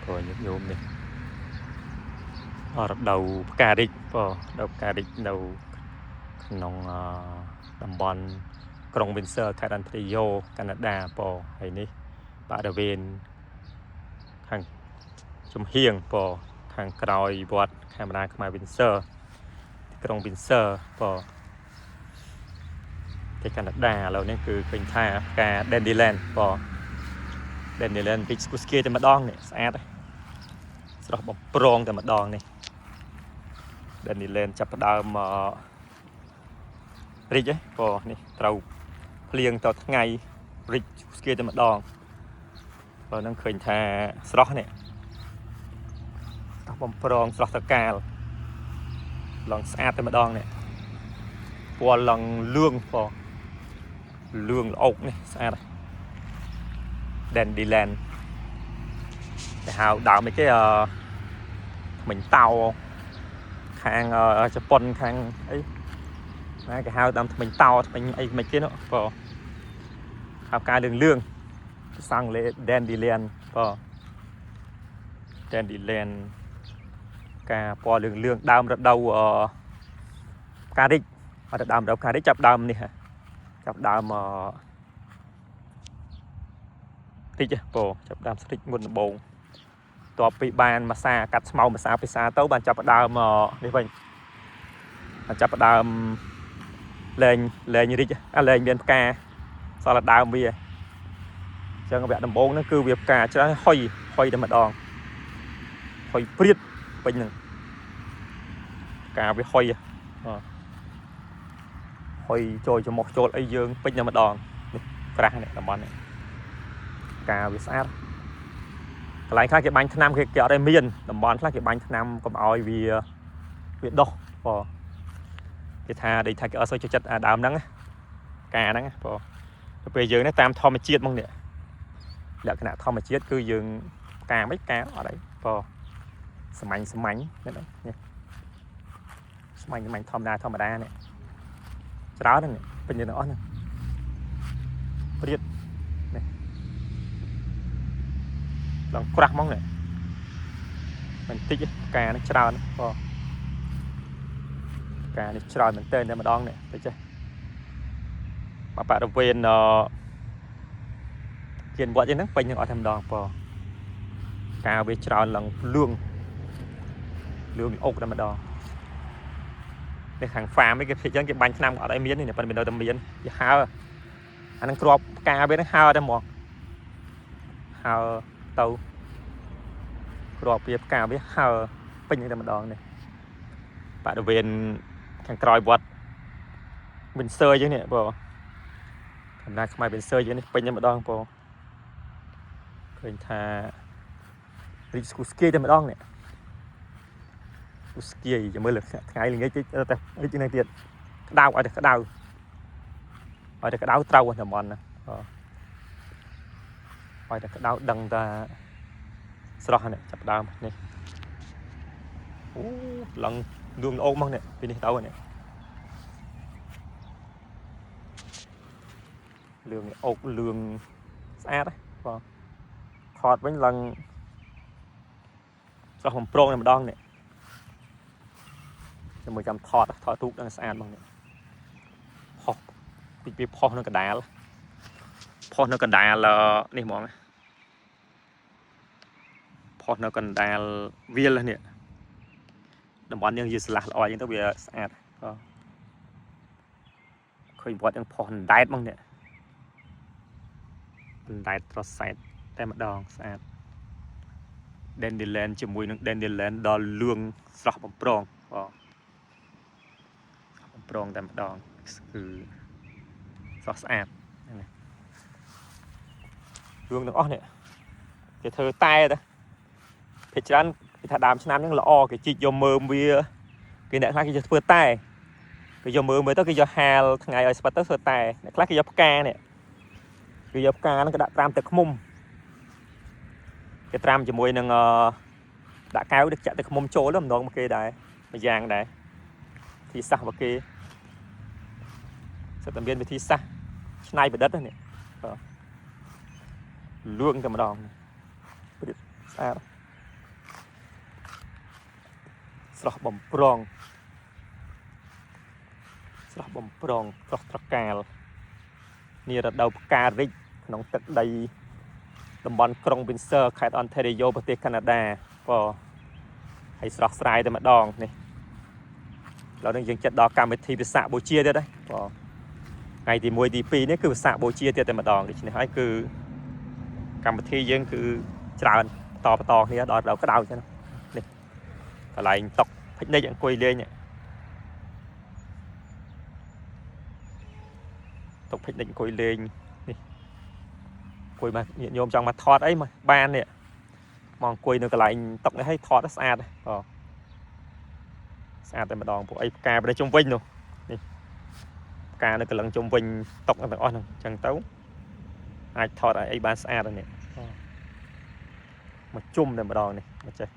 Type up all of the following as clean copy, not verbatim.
ព្រោះញាតិញោមនេះអរដូវផ្ការីកបងរដូវផ្ការីកនៅក្នុងតំបន់ក្រុង Windsor ខេត្ត Ontario កាណាដាបងហើយនេះបរិវេណខាងចំហៀងបងខាងក្រោយវត្តខេមរាខ្មែរ Windsor ទីក្រុង Windsor បងប្រទេសកាណាដាឥឡូវនេះគឺឃើញថាផ្កា Dandelion បង Dandelion រីកស្គុះស្គាយតែម្ដងនេះស្អាតស្រស់បំព្រងតែម្ដងនេះ Dandelion ចាប់ផ្ដើមមករីកហ៎បងនេះត្រូវភ្លៀងតថ្ងៃរីកស្គាយតែម្ដងបើនឹងឃើញថាស្រស់នេះស្រស់បំព្រងស្រស់តកាលឡងស្អាតតែម្ដងនេះពណ៌ឡងលឿងបងលឿងល្អុកនេះស្អាត Dandelion គេហៅដើមអីគេអឺថ្មិញតោខាងជប៉ុនខាងអីណាគេហៅដើមថ្មិញតោថ្មិញអីមិនគេនោះបងហៅផ្កាលឿងលឿងភាសាអង់គ្លេស Dandelion បង Dandelion ការពណ៌លឿងលឿងដើមរដូវអផ្ការីកអត់ដើមរដូវផ្ការីកចាប់ដើមនេះហ่ะចាប់ដើមអរីកបងចាប់ដើមស្រិចមុនដំបូង តបពីបានមួយសាកាត់ស្មៅមួយសាពិសាទៅបានចាប់ផ្ដើមនេះវិញបានចាប់ផ្ដើមលែងលែងរីកអាលែងមានផ្កាសល់តែដើមវាអញ្ចឹងវគ្គដំបូងហ្នឹងគឺវាផ្កាច្រើនហុយហុយតែម្ដងហុយព្រាតពេញហ្នឹងផ្កាវាហុយហុយចូលច្រមុះចូលអីយើងពេញតែម្ដងនេះក្រាស់នេះតំបន់នេះផ្កាវាស្អាត កន្លែងខ្លះគេបាញ់ថ្នាំគេគេអត់ឲ្យមានតំបន់ខ្លះគេបាញ់ថ្នាំកុំឲ្យវាវាដុះបងគេថាដូចថាគេអត់សូវចូលចិត្តអាដើមហ្នឹងការហ្នឹងបងទៅពេលយើងនេះតាមធម្មជាតិមកនេះលក្ខណៈធម្មជាតិគឺយើងការមិនការអត់អីបងសាមញ្ញសាមញ្ញនេះនេះសាមញ្ញសាមញ្ញធម្មតាធម្មតានេះច្រើនហ្នឹងពេញទាំងអស់ហ្នឹងព្រាតនេះឡើងក្រាស់ហ្មងនេះ មិនតិចផ្កានេះច្រើនបងផ្កានេះច្រើនមែនទែនតែម្ដងនេះតិចចេះបបរិវេណអគៀនវត្តអីហ្នឹងពេញនឹងអត់តែម្ដងបងផ្កាវាច្រើនឡើងលឿងលឿងអុកតែម្ដងនេះខាង farm ឯងគេភាគចឹងគេបាញ់ថ្នាំអត់ឲ្យមានទេប៉ុន្តែវានៅតែមានវាហើអាហ្នឹងគ្រាប់ផ្កាវាហ្នឹងហើតែហ្មងហើទៅគ្រាប់វាផ្កាវាហើពេញតែម្ដងនេះបរិវេណខាងក្រោយវត្ត Windsor យើងនេះបងដំណើរខ្មែរ Windsor យើងនេះពេញតែម្ដងបងឃើញថារីកស្គូស្គីតែម្ដងនេះស្គូស្គីចាំមើលថ្ងៃល្ងាចតិចតែរីកជាងនេះទៀតក្តៅឲ្យតែក្តៅឲ្យតែក្តៅត្រូវតំបន់ណាបងឲ្យតែក្តៅដឹងតាស្រស់នេះចាប់ដើមនេះអូឡើងលឿងល្អោកមកនេះពីនេះទៅនេះ លឿងអុកលឿងស្អាតបងថតវិញឡើងស្រស់បំប្រងតែម្ដងនេះជាមួយចាំថតថតទូកនឹងស្អាតបងនេះផុសពីពីផុសនៅកដាលផុសនៅកណ្ដាលនេះហ្មងផុសនៅកណ្ដាលវាលនេះតំបន់យើងយឺស្លាស់ល្អអញ្ចឹងទៅវាស្អាតបងឃើញវត្តយើងផុសអណ្ដែតហ្មងនេះ អណ្ដែតត្រសែតតែម្ដងស្អាត Dandelion ជាមួយនឹង Dandelion ដល់លឿងស្រស់បំព្រងបងបំព្រងតែម្ដងគឺស្រស់ស្អាតនេះលឿងទាំងអស់នេះគេធ្វើតែទៅភាគច្រើនគេថាដើមឆ្នាំហ្នឹងល្អគេជីកយកមើមវាគេអ្នកខ្លះគេយកធ្វើតែគេយកមើមមើលទៅគេយកហាលថ្ងៃឲ្យស្បិតទៅធ្វើតែអ្នកខ្លះគេយកផ្កានេះគេយកផ្កាហ្នឹងគេដាក់ត្រាំទឹកឃ្មុំគេត្រាំជាមួយនឹងអឺដាក់កែវដាក់ចាក់ទឹកឃ្មុំចូលទៅម្ដងមកគេដែរមួយយ៉ាងដែរវិធីសាស្ត្ររបស់គេសិតតែមានវិធីសាស្ត្រច្នៃប្រឌិតហ្នឹងនេះបាទលួងតែម្ដងព្រាបស្អាត ស្រស់បំប្រងស្រស់បំប្រងស្រស់ត្រកាលនេះរដូវផ្ការីកក្នុងទឹកដីតំបន់ក្រុង Windsor ខេត្ត Ontario ប្រទេសកាណាដាក៏ហើយស្រស់ស្រាយតែម្ដងនេះឥឡូវនេះយើងចិត្តដល់កម្មវិធីវិសាខបូជាទៀតហើយក៏ថ្ងៃទី1ទី2នេះគឺវិសាខបូជាទៀតតែម្ដងដូច្នេះហើយគឺកម្មវិធីយើងគឺច្រើនបន្តបន្តគ្នាដល់រដូវក្តៅចឹងនេះកន្លែងតុ picnic អង្គុយលេងនេះតុ picnic អង្គុយលេងនេះអង្គុយមកញាតិញោមចង់មកថតអីមកបាននេះមកអង្គុយនៅកន្លែងតុនេះឲ្យថតស្អាតបាទស្អាតតែម្ដងពួកអីផ្កាប្រេះជុំវិញនោះនេះផ្កានៅកន្លងជុំវិញតុទាំងអស់ហ្នឹងអញ្ចឹងទៅអាចថតឲ្យអីបានស្អាតនេះមកជុំតែម្ដងនេះមកចេះ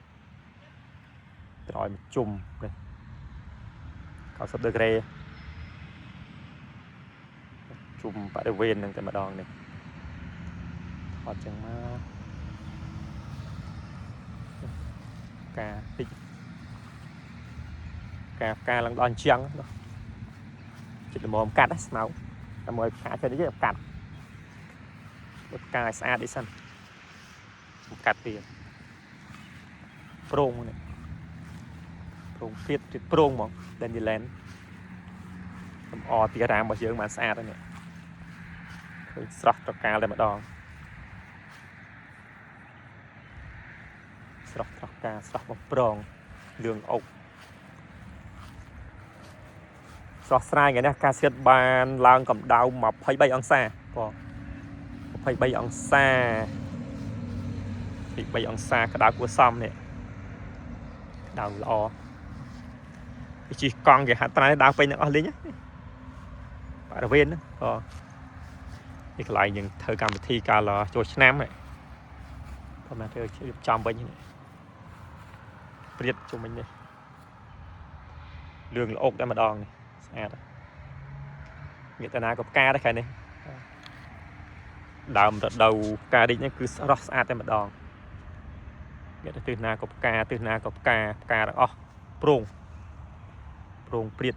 ក្រោយមកជុំនេះ90ដឺក្រេជុំបរិវេណហ្នឹងតែម្ដងនេះថតចឹងមកការតិចការផ្កាឡើងដល់អញ្ចឹងចិត្តល្មមកាត់ស្មៅតែមួយផ្កាចេះនេះកាត់បើផ្កាឲ្យស្អាតនេះសិនកាត់វាប្រងនេះប្រងទៀតទៀតប្រងហ្មង Dandelion លំអទីអារាមរបស់យើងបានស្អាតហើយនេះឃើញស្រស់ត្រកាលតែម្ដងស្រស់ត្រកាលស្រស់បំប្រងលឿងអុកស្រស់ស្រាយថ្ងៃនេះអាកាសធាតុបានឡើងកម្ដៅ23អង្សាបង23អង្សា23អង្សាក្តៅគួរសមនេះក្តៅល្អគេជិះកង់គេហាត់ត្រែដើរពេញទាំងអស់លេងបរិវេណហ្នឹងក៏នេះកន្លែងយើងធ្វើកម្មវិធីកាលចូលឆ្នាំហ្នឹងប្រហែលធ្វើរៀបចំវិញនេះព្រាតជុំវិញនេះលឿងល្អុកតែម្ដងនេះស្អាតងាកតាណាក៏ផ្កាដែរខែនេះដើមរដូវផ្ការីកនេះគឺស្រស់ស្អាតតែម្ដងងាកទៅទិសណាក៏ផ្កាទិសណាក៏ផ្កាផ្កាទាំងអស់ប្រងប្រងព្រាត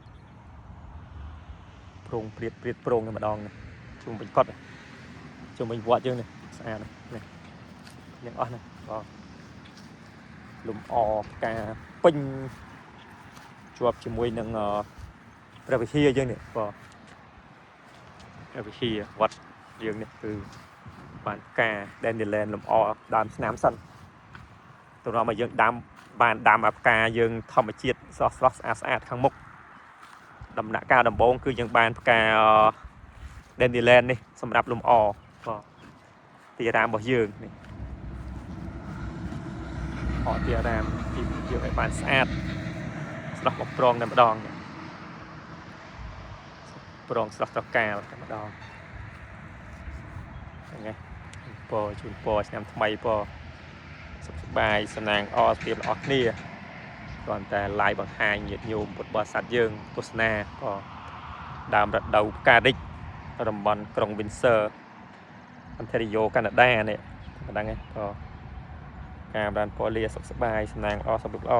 ប្រងព្រាតព្រាតប្រងតែម្ដងនេះជុំវិញកត់ជុំវិញវត្តយើងនេះស្អាតនេះទាំងអស់នេះបាទលំអផ្កាពេញជាប់ជាមួយនឹងព្រះវិហារយើងនេះបាទព្រះវិហារវត្តយើងនេះគឺបានផ្កា Dandelion លំអដើមឆ្នាំសិនទម្រាំឲ្យយើងដាំបានដាំអាផ្កាយើងធម្មជាតិស្រស់ស្រស់ស្អាតស្អាតខាងមុខដំណាក់កាលដំបូងគឺយើងបានផ្កា Dandelion នេះសម្រាប់លំអបាទទីអារាមរបស់យើងនេះអទីអារាមទីយើងឲ្យបានស្អាតស្រស់បំប្រងតែម្ដងប្រងស្រស់ត្រកាលតែម្ដងហ្នឹងហើយពរជូនពរឆ្នាំថ្មីពរសុខសប្បាយសំណាងអស្ទៀបអស់គ្នាគ្រាន់តែ live បង្ហាញញាតិញោមពុទ្ធបរិស័ទយើងទស្សនាក៏ដើមរដូវផ្ការិចតំបន់ក្រុង Windsor Ontario កាណាដានេះមិនដឹងទេក៏ការបានពរលាសុខសប្បាយសំណាងល្អសុខល្អ